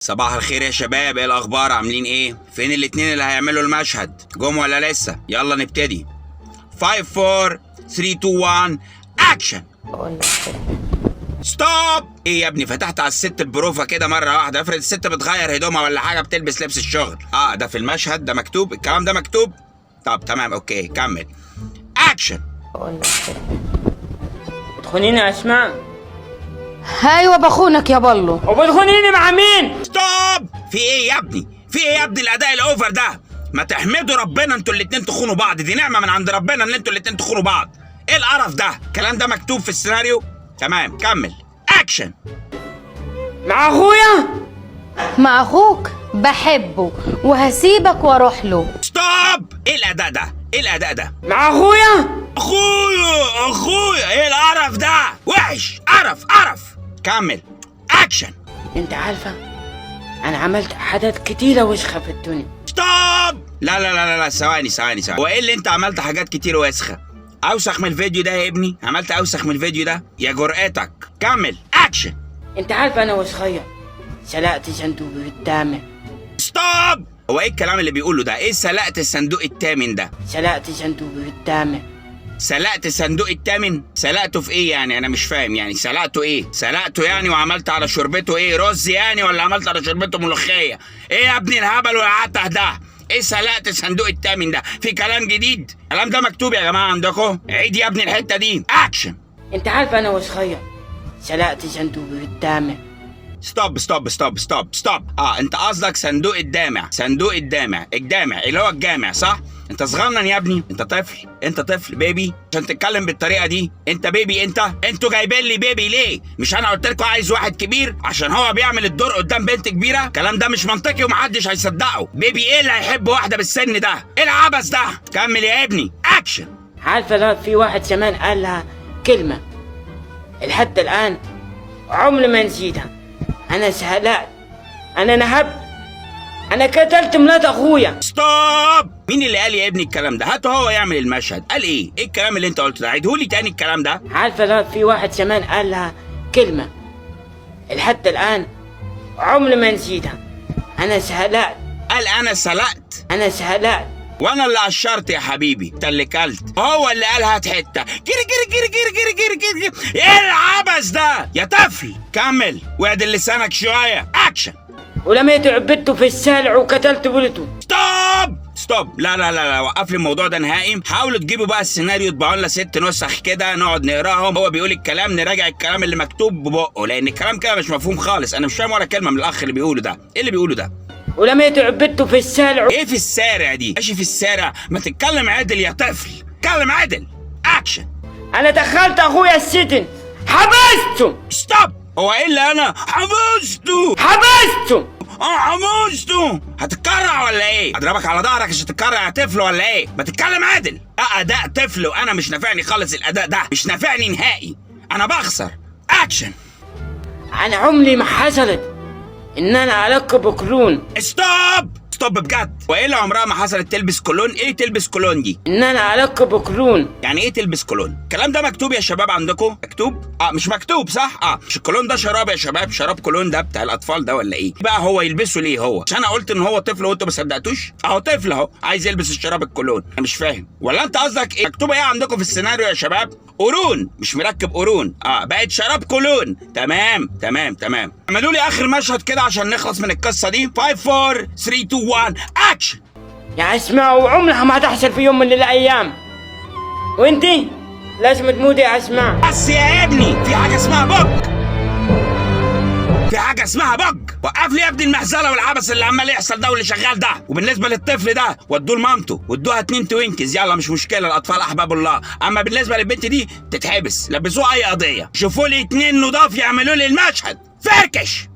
صباح الخير يا شباب، ايه الاخبار؟ عاملين ايه؟ فين الاتنين اللي هيعملوا المشهد؟ جم ولا لسه؟ يلا نبتدي. 5 4 3 2 1 اكشن. بقول لك كده. stop. ايه يا ابني، فتحت على الست البروفه كده مرة واحده؟ افرض الست بتغير هدومها ولا حاجه، بتلبس لبس الشغل. ده في المشهد ده مكتوب؟ الكلام ده مكتوب؟ طب تمام، okay، كمل اكشن. بقول لك كده. بتخونيني يا اسماء؟ ايوه بخونك يا بلو. وبتخونيني مع مين؟ stop. في ايه يا ابني؟ في ايه يا ابني الاداء ال over ده؟ ما تحمدوا ربنا انتوا الاتنين تخونوا بعض، دي نعمه من عند ربنا ان انتوا الاتنين تخونوا بعض. ايه القرف ده؟ الكلام ده مكتوب في السيناريو؟ تمام، كمل اكشن. مع اخويا؟ مع اخوك، بحبه وهسيبك واروح له. stop. ايه الاداء ده؟ ايه الاداء ده؟ مع اخويا؟ اخويا اخويا، ايه القرف ده؟ وحش، قرف قرف. كمل اكشن. انت عارفه انا عملت حاجات كتيرة وسخة في الدنيا. stop. لا لا لا لا لا، ثواني ثواني ثواني. هو ايه اللي انت عملت حاجات كتير وسخه؟ اوسخ من الفيديو ده يا ابني؟ عملت اوسخ من الفيديو ده؟ يا جرأتك. كمل اكشن. انت عارفه انا وصغير سلقت صندوق الدامع. stop. هو ايه الكلام اللي بيقوله ده؟ ايه سلقت الصندوق التامن ده؟ سلقت صندوق الدامع. سلقت صندوق التامن؟ سلقته في ايه يعني؟ انا مش فاهم يعني سلقته ايه؟ سلقته يعني وعملت على شوربته ايه؟ رز يعني ولا عملت على شوربته ملوخية؟ ايه يا ابني الهبل والعته ده؟ ايه سلقت صندوق التامن ده؟ في كلام جديد؟ الكلام ده مكتوب يا جماعة عندكم؟ عيد يا ابني الحتة دي. اكشن. انت عارفه انا وصغير سلقت صندوق الدامع. stop stop stop stop stop. انت قصدك صندوق الدامع، صندوق الدامع، الجامع اللي هو الجامع صح؟ انت صغنن يا ابني، انت طفل، انت طفل baby عشان تتكلم بالطريقة دي. انت baby انت؟ انتوا جايبين لي baby ليه؟ مش انا قلت لكم عايز واحد كبير عشان هو بيعمل الدور قدام بنت كبيره؟ الكلام ده مش منطقي ومحدش هيصدقه. baby ايه اللي هيحب واحدة بالسن ده؟ ايه العبث ده؟ كمل يا ابني اكشن. عارفه لا في واحد زمان قال لها كلمة لحد الان عمري ما نسيتها. انا سلقت، انا نهبت، انا قتلت مرات اخويا. stop. مين اللي قال يا ابني الكلام ده؟ هاته هو يعمل المشهد. قال ايه؟ ايه الكلام اللي انت قلته ده؟ عيدهولي تاني الكلام ده. عارفه لا في واحد زمان قال لها كلمة لحد الان عمري ما نسيتها. انا سلقت، قال انا سلقت، انا سلقت، وانا اللي قشرت يا حبيبي، انت اللي كلت. هو اللي قال هات حتة. جري جري جري جري جري جري جري. ايه العبث ده يا طفل؟ كمل واعدل لسانك شوية. اكشن. ولميت عبدته في الشارع وقتلت ولده. stop stop. لا لا لا لا، وقف لي الموضوع ده نهائي. حاولوا تجيبوا بقى السيناريو، تطبعوا لنا 6 نسخ كده نقعد نقراهم، هو بيقول الكلام نراجع الكلام اللي مكتوب ببقه، لان الكلام كده مش مفهوم خالص. انا مش فاهم ولا كلمة من الاخ اللي بيقوله ده. ايه اللي بيقوله ده؟ ولميت عبدته في الشارع. ايه في الشارع دي؟ ماشي في الشارع. ما تتكلم عدل يا طفل، اتكلم عدل. اكشن. انا دخلت اخويا السجن، حبسته. stop. هو ايه اللي انا حبسته؟ حبسته. حبسته. هتتكرع ولا ايه؟ اضربك على ظهرك عشان تتكرع يا طفل ولا ايه؟ ما تتكلم عدل. اداء طفل وانا مش نافعني خالص، الاداء ده مش نافعني نهائي، انا بخسر. اكشن. انا عمري ما حصلت ان انا اركب كلون. stop stop بجد. وايه اللي عمرها ما حصلت تلبس كولون؟ ايه تلبس كولون دي؟ ان انا اركب كلون. يعني ايه تلبس كولون؟ الكلام ده مكتوب يا شباب عندكم؟ مكتوب؟ مش مكتوب صح؟ مش الكولون ده شراب يا شباب؟ شراب كولون ده بتاع الاطفال ده ولا ايه؟ بقى هو يلبسه ليه هو؟ عشان انا قلت ان هو طفل وانتوا ما صدقتوش؟ اهو طفل اهو عايز يلبس الشراب الكولون. انا مش فاهم، ولا انت قصدك ايه؟ مكتوب ايه عندكم في السيناريو يا شباب؟ قرون، مش مركب قرون، بقت شراب كولون. تمام تمام تمام. اعملوا لي اخر مشهد كده عشان نخلص من القصة دي. 5 4 3 2 1 اكشن. يا اسماء وعمرها ما تحصل في يوم من الايام، وانتي لازم تموتي يا اسماء. بس يا ابني في حاجة اسمها بج، في حاجة اسمها بج. وقف لي يا ابني المهزلة والعبث اللي عمال يحصل ده واللي شغال ده. وبالنسبة للطفل ده ودوه لمامته وادوها 2 Twinkies، يلا مش مشكلة، الاطفال احباب الله. اما بالنسبة للبنت دي تتحبس، لبسوها اي قضية، شوفوا لي 2 نضاف يعملوا لي المشهد. فركش.